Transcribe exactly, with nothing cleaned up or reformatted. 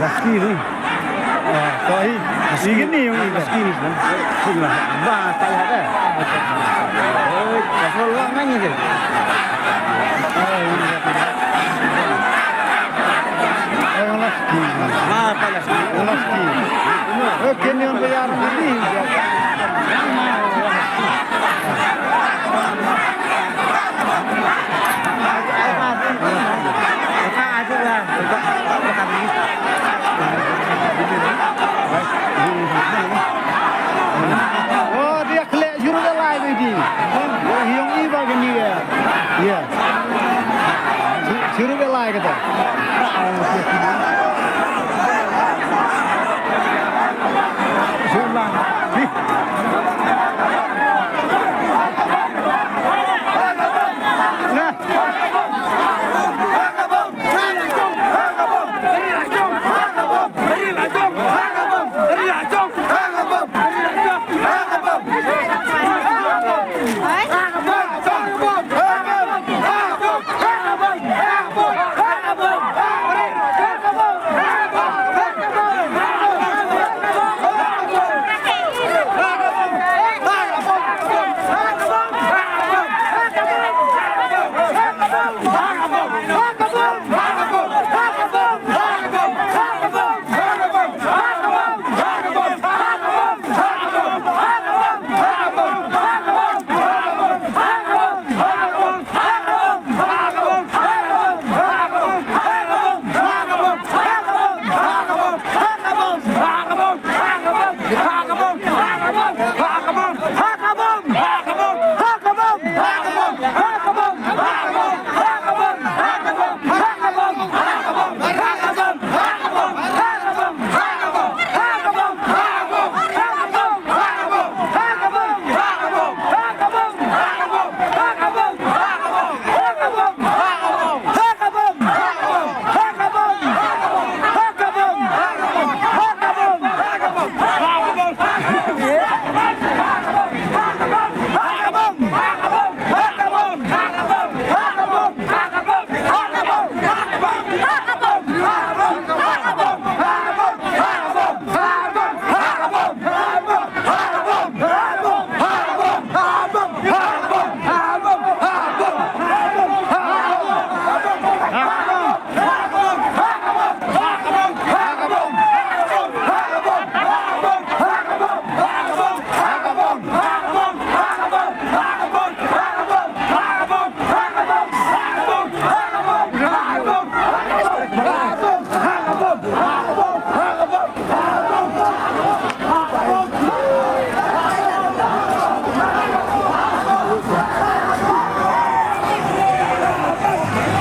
Laski ni. Ah, to hi. Laski ni, yung iba. Laski ni. Sila. Ba, tayo ka. Oi, pasal lang na ni. Ay, yung laski. Ba, pa laski. Yung laski. Okay, ni yung bayar ni.